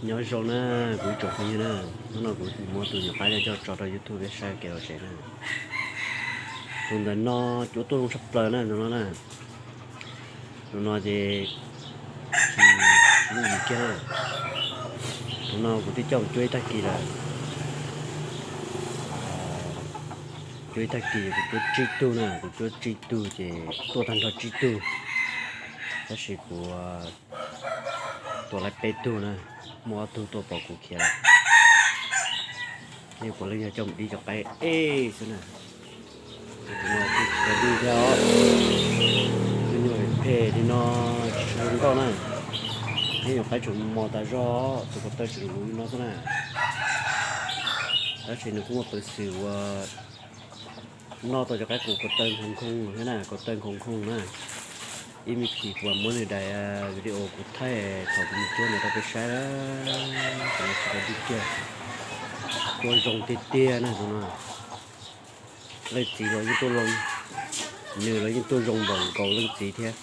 Nyob zoo na, kuv ib tsoom phooj ywg na, hnub no kuv muab tus nyuam qaib no coj tso rau YouTube peb saib kev lom zem na. Tus ntawm no cuab tuaj zoo tshaj plaws na, tus no na. Tus no ces tsis, tsis yooj yim kiag na. Tus no kuv twb coj mus cuab ib tag kis lawm. Cuab ib tag kis kuv cuab tsib tug na, kuv cuab tsib tug ces tuaj tag nrho tsib tug. Tab sis kuv tua lawm peb tug na, muaj ob tug tuaj pom kuv khiav lawm. Nej puav leej yog coj mus dib cov qaib ej xwb na. Tus no kuj tsis tau dib thiab os. Tus nyuam phem li no tsis zoo nkauj na. Ib nyuam qaib tseem mos tas zog, tus ko taw tseem luv li no xwb na. Tab sis nws kuj muaj peev xwm uas noj tau cov qaib qus ko taw nkhoos nkhoos thiab na, ko taw nkhoos nkhoos na. Ib me chim kuv muab nws daim video kuv thaij thaum kuv mus cuab ntawd rau peb saib na. Tus no tsis tau dib kiag, tuaj zoo tiag tiag na tus no. Leej txiv los yeej tuaj zoo, nws los yeej tuaj zoo npaum nkaus leej txiv thiab.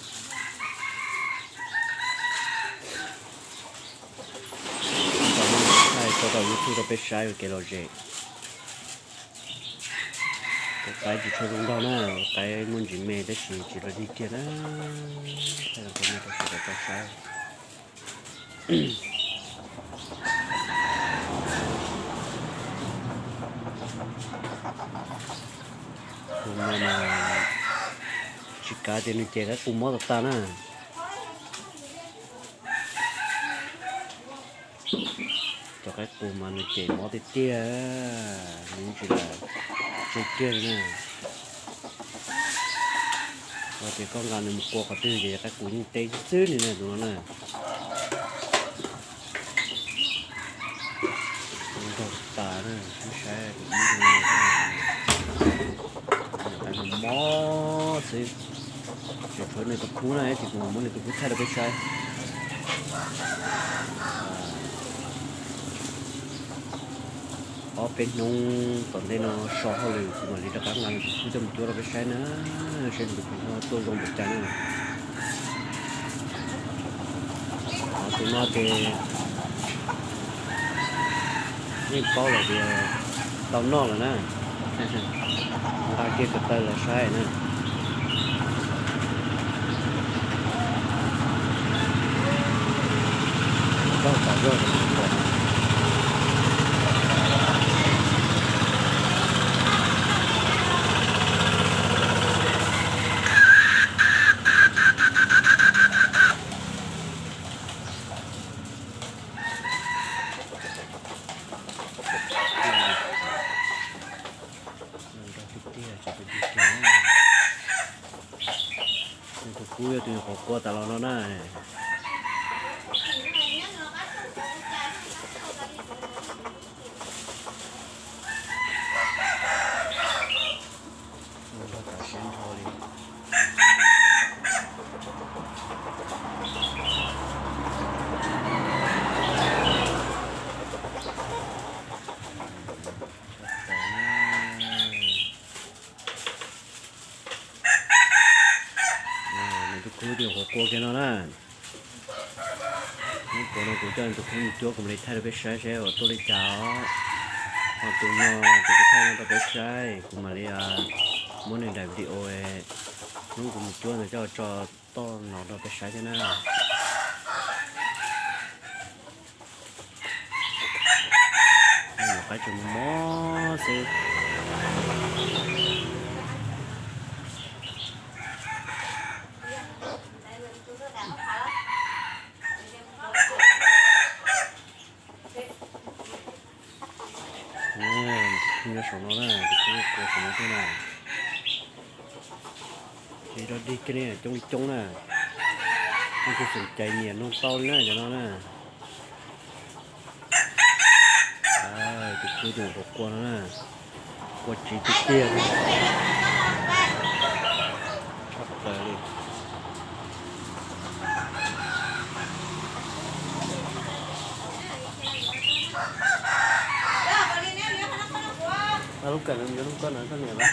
Thaij tso rau YouTube rau peb saib ua kev lom zem. Tus qaib tsis tshua zoo nraug na, tus qaib muaj ntsis me tab sis tsis tau dib kiag na. Thaij rau peb saib. Tus no mas tsis kav tias nws cem qaib qus mob tas tas na. Cov qaib qus mas nws cem mob tiag tiag, nws tsis lam tse kiag li na. Yog tias koj nqa nws mus qua qhov twg ces cov qaib qus yeej teb xwb li na tus no na. Nraug tas na, saib tus ib tus no, mob xwb. Tseem tshuav nws tus khub na, ib chim kuv mam muab nws tus khub thaij rau peb saib. Ob peb hnub tom ntej no so hauj lwm kuv mam li rov qab nqa nws tus khub coj mus cuab rau peb saib na, saib nws tus khub tuaj zoo npaum cas na. Tus no ces yeej paub lawm tias tau noj lawm na. Nqa kiag ko taw los saib na. Nraug tas zog. Nws tus khub yog tus nyuam qhuav qua tas los no na. Nraug tas siab nrho li. Nws tus khub tus nyuam qhuav qua kiag no na. Hnub puav no kuv coj nws tus khub mus cuab kuv mam li thaij rau peb saib seb ua tuaj li cas os. Ho tus no ces kuv thaij no rau peb saib, kuv mam li muab nws daim video hnub kuv mus cuab ntawd coj tso toj no rau peb saib thiab na. Nyuam qaib tseem mob xwb. Nyob saum no na, tus khub qua saum no thiab na. Ces dog dig kiag li coob li coob na. Leej twg xav cais nyiam nug tau li na cov no na. Tus khub tus nyuam qhuav qua no na, qua tsiv tiag tiag li, tshaj plaws li. Lub kawm no nyob lub koj na koj niam na.